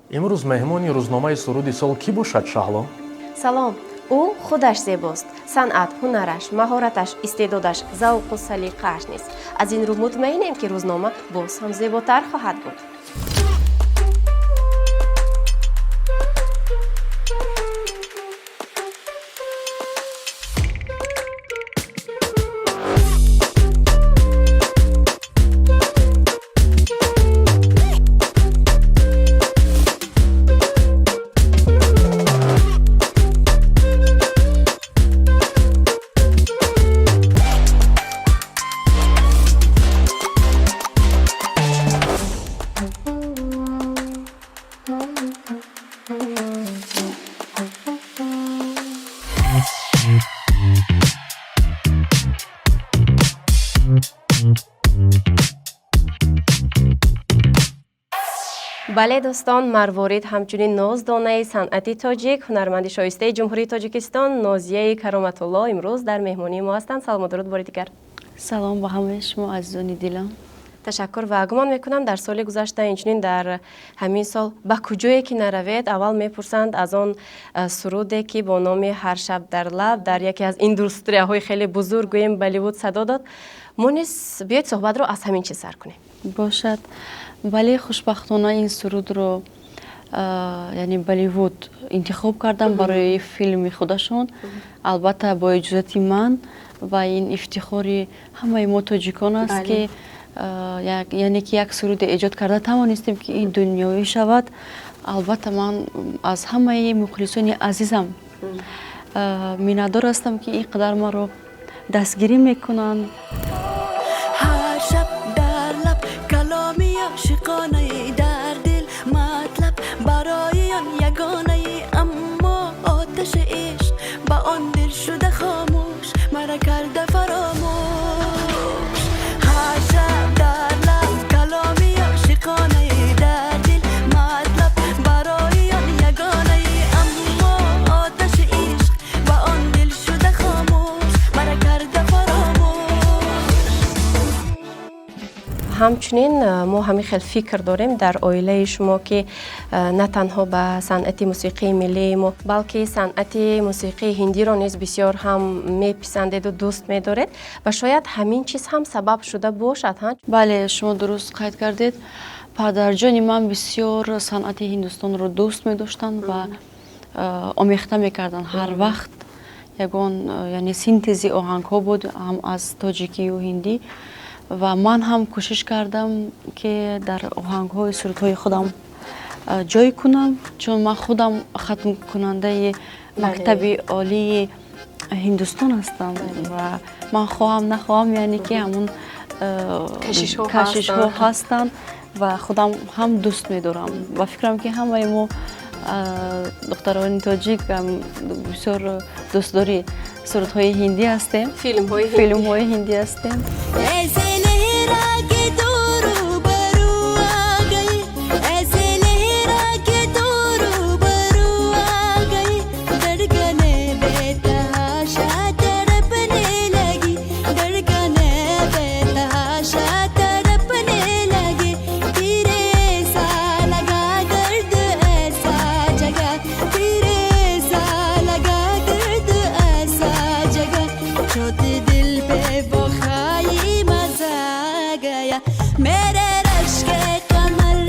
Имрӯз меҳмони рӯзномаи Суруди сол кӣ бошад, Шаҳло? Салом. Ӯ худаш зебост. Санъат, ҳунараш, маҳораташ, истеъдодаш, завқу салиқааш нест. Аз ин рӯ мутмаинем, ки рӯзнома боз ҳам зеботар хоҳад буд. Бале, дӯстон, Марворид ҳамчунин ноздонаи санъати тоҷик, ҳунарманди шоистаи Ҷумҳурии Тоҷикистон Нозияи Кароматулло имрӯз дар меҳмонии мо ҳастанд. Салому дуруд бори дигар. Салом ба ҳамаи шумо, азизони дилам. Ташаккур ва гумон мекунам, дар соли гузашта, инчунин дар ҳамин сол, ба куҷое ки наравед, аввал мепурсанд аз он суруде, ки бо номи «Ҳар шаб дар лаб» дар яке аз индустрияҳои хеле бузург, гӯем, Болливуд садо дод. Мо низ биёед суҳбатро аз ҳамин чиз сар кунем. Бошад. Бале, хушбахтона ин сурудро, яъне Болливуд интихоб кардам барои филми худашон, албатта бо иҷозати ман, ва ин ифтихори ҳамаи мо тоҷикон аст, ки яъне ки як суруде эҷод карда тавонистем, ки ин дунёвӣ шавад. Албатта, ман аз ҳамаи мухлисони азизам миннатдор ҳастам, ки ин қадар маро дастгирӣ мекунанд. Ҳар шаб дар лаб каломи ошиқонаи, дар дил матлаб барои он ягонаи, аммо оташи ишқ ба он дил шуда хомӯш, мара карда фаромӯш. Ҳар шаб дар лаб каломи ошиқонаи, дар дил матлаб барои он ягонаи, аммо оташи ишқ ба он дил шуда хомӯш, мара карда фаромӯш. Ҳамчунин мо ҳамин хел фикр дорем дар оилаи шумо, ки на танҳо ба санъати мусиқии миллии мо, балки санъати мусиқии ҳиндиро низ бисёр ҳам меписандеду дӯст медоред ва шояд ҳамин чиз ҳам сабаб шуда бошад, ҳа? Бале, шумо дуруст қайд кардед. Падарҷони ман бисёр санъати Ҳиндустонро дӯст медоштанд ва омехта мекарданд. Ҳар вақт ягон, яъне синтези оҳангҳо буд ҳам аз тоҷикию ҳиндӣ, ва ман ҳам кӯшиш кардам, ки дар оҳангҳои сурудҳои худам ҷой кунам, чун ман худам хатмкунандаи мактаби олии Ҳиндустон ҳастам ва ман хоҳам нахоҳам, яъне ки ҳамун кашишҳо ҳастанд ва худам ҳам дӯст медорам ва фикрам, ки ҳамаи мо духтарони тоҷик бисёр дӯстдори сурудҳои ҳиндӣ ҳастем, филмҳои ҳиндӣ ҳастем. ऐसे लहरा के तू रूबरू आ गई, ऐसे लहरा के तू रूबरू आ गई, धड़कने बेतहाशा तड़पने लगी, धड़कने बेतहाशा तड़पने लगी, तेरे सा लगा दर्द ऐसा जगा, तेरे सा लगा दर्द ऐसा जगा, चोट दिल पे वो खाई मजा आ गया। मेरे रश्के कमर,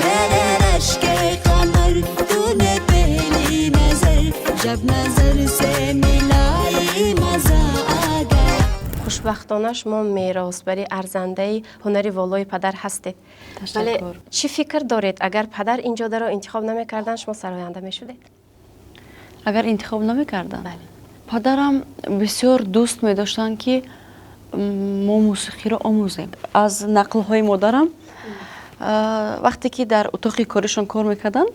मेरे रश्के कमर, तूने पहली नजर जब नजर से मिलाई, मजा आ गया। Хушбахтона, шумо меросбари арзандаи ҳунари волои падар ҳастед. Вале чӣ фикр доред, агар падар ин ҷодаро интихоб намекарданд, шумо сароянда мешудед? Агар интихоб намекарданд? Падарам бисёр дӯст медоштанд, ки мо мусиқиро омӯзем. Аз нақлҳои модарам, вақте ки дар утоқи коришон кор мекарданд,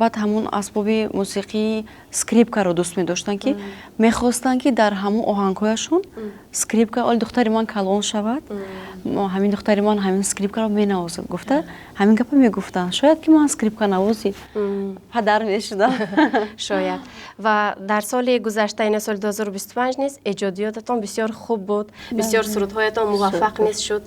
баъд ҳамун асбоби мусиқии скрипкаро дӯст медоштанд, ки мехостанд, ки дар ҳамун оҳангҳояшон скрипка, оли духтари ман калон шавад, ҳамин духтари ман ҳамин скрипкаро менавозад, гуфта ҳамин гапа мегуфтанд. Шояд ки ман скрипканавози падар мешудам. Шояд. Ва дар соли гузашта, ина соли 2025 низ эҷодиётатон бисёр хуб буд, бисёр сурудҳоятон муваффақ низ шуд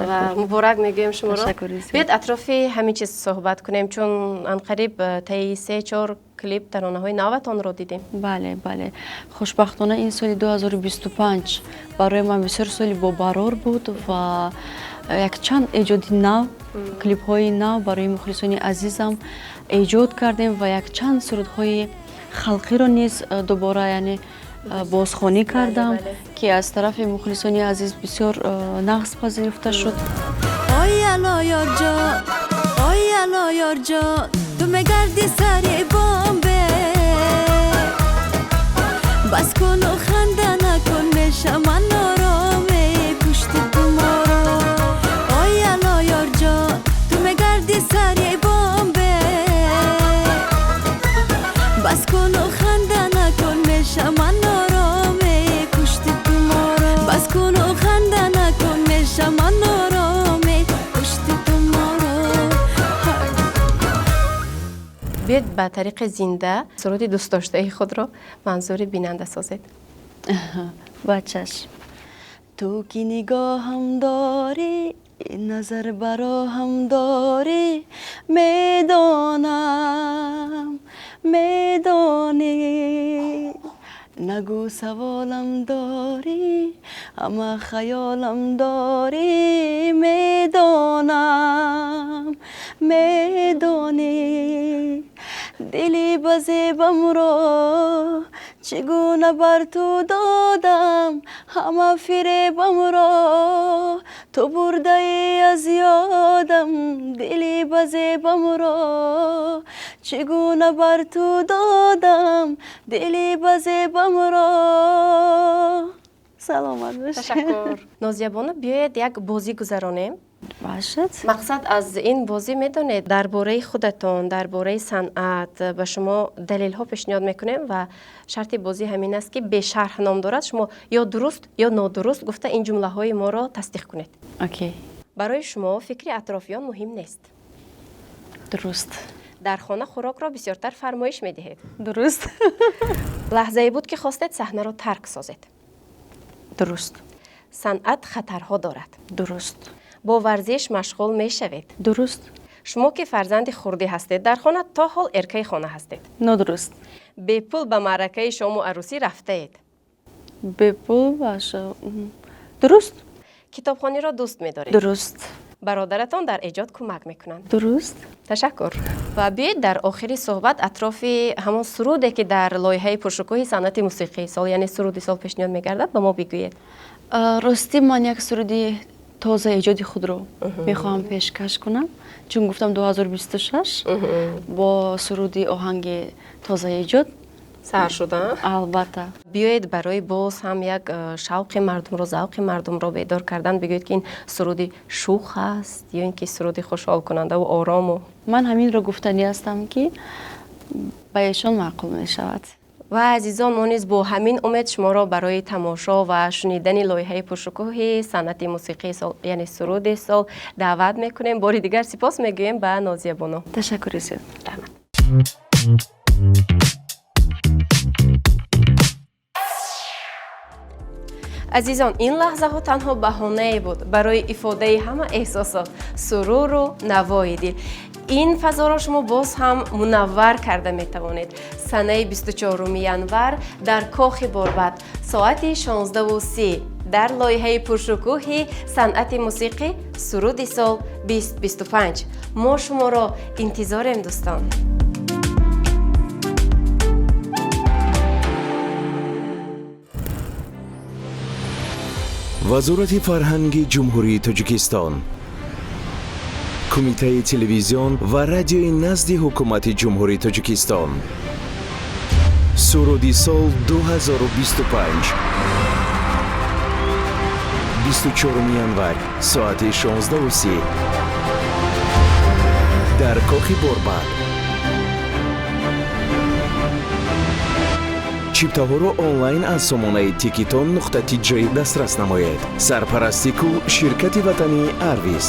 ва муборак мегӯем шуморо. Биёед атрофи ҳамин чиз суҳбат кунем, чун анқариб таи 3-4 клип таронаҳои наватонро дидем. Бале, бале, хушбахтона ин соли 2025 барои ман бисёр соли бобарор буд ва якчанд эҷоди нав, клипҳои нав барои мухлисони азизам эҷод кардем ва якчанд сурудҳои халқиро низ дубора, яъне бозхонӣ кардам, ки аз тарафи мухлисони азиз бисёр нағз пазируфта шуд. Ой ало ёрҷон, ой ало ёрҷон, ту мегарди сари бомбе, бас куну ханда накун, мешавам нороме, пушти ту моро. Ой ало ёрҷон, ту мегарди сари бомбе, бас куну ханда накун, мешавам нороме, пушти ту моро. Бас куну ханда накун, мешавам нороме, пушти ту моро. Биёед ба тариқи зинда суруди дӯстдоштаи худро манзури бинанда созед. Ба чашм. Ту ки нигоҳам дорӣ, назар бароҳам дорӣ, медонам, медонӣ, нагӯ саволам дорӣ, ҳама хаёлам дорӣ, медонам, медонӣ, дили ба зебамро чӣ гуна бар ту додам, ҳама фиребамро ту бурдаӣ аз ёдам, дили ба зебамро чӣ гуна бар ту додам, дили ба зебамро. Саломат бошед. Ташаккур. Нозиябону, биёед як бозӣ гузаронем. Бошад. Мақсад аз ин бозӣ медонед, дар бораи худатон, дар бораи санъат ба шумо далелҳо пешниҳод мекунем ва шарти бозӣ ҳамин аст, ки бешарҳ ном дорад. Шумо ё дуруст, ё нодуруст гуфта ин ҷумлаҳои моро тасдиқ кунед. Окей. Барои шумо фикри атрофиён муҳим нест. Дуруст. Дар хона хӯрокро бисёртар фармоиш медиҳед. Дуруст. Лаҳзае буд, ки хостед саҳнаро тарк созед. Дуруст. Санъат хатарҳо дорад. Дуруст. Бо варзиш машғул мешавед. Дуруст. Шумо ки фарзанди хурдӣ ҳастед, дар хона то ҳол эркаи хона ҳастед. Нодуруст. Бепул ба маъракаи шому арӯсӣ рафтаед. Бепул дуруст. Китобхониро дӯст медоред. Дуруст. Бародаратон дар эҷод кӯмак мекунанд. Дуруст. Ташаккур. Ва биёед дар охири суҳбат атрофи ҳамон суруде, ки дар лоиҳаи пуршукӯҳи санъати мусиқии сол, яъне суруди сол пешниҳод мегардад, ба мо бигӯед. Ростӣ ман як суруди тоза эҷоди худро мехоҳам пешкаш кунам, чун гуфтам 2026 бо суруди оҳанги тоза эҷод сар шуда. Албатта. Биёед барои боз ҳам як шавқи мардумро, завқи мардумро бедор кардан бигӯед, ки ин суруди шух аст ё ин ки суруди хушҳолкунандаву орому. Ман ҳаминро гуфтанӣ ҳастам, ки ба эшон маъқул мешавад. Ва азизон, мо низ бо ҳамин умед шуморо барои тамошо ва шунидани лоиҳаи пуршукӯҳи санъати мусиқии сол, яъне суруди сол даъват мекунем. Бори дигар сипос мегӯем ба Нозиябону. Ташаккури зиёд. Раҳмат. Азизон, ин лаҳзаҳо танҳо баҳонае буд барои ифодаи ҳама эҳсосот, суруру навои дил. Ин фазоро шумо боз ҳам мунаввар карда метавонед. Санаи 24 январ дар Кохи Борбад соати 16:30 дар лоиҳаи пуршукӯҳи санъати мусиқӣ суруди сол 2025 мо шуморо интизорем, дӯстон. Вазорати фарҳанги Ҷумҳурии Тоҷикистон, Кумитаи телевизион ва радиои назди Ҳукумати Ҷумҳурии Тоҷикистон, суруди сол 2025, 24 январ, соати 16:30 дар Кохи Борбад. Чиптаҳоро онлайн аз сомонаи тикетон нуқта тиҷ дастрас намоед. Сарпарасти кул ширкати ватании Арвис.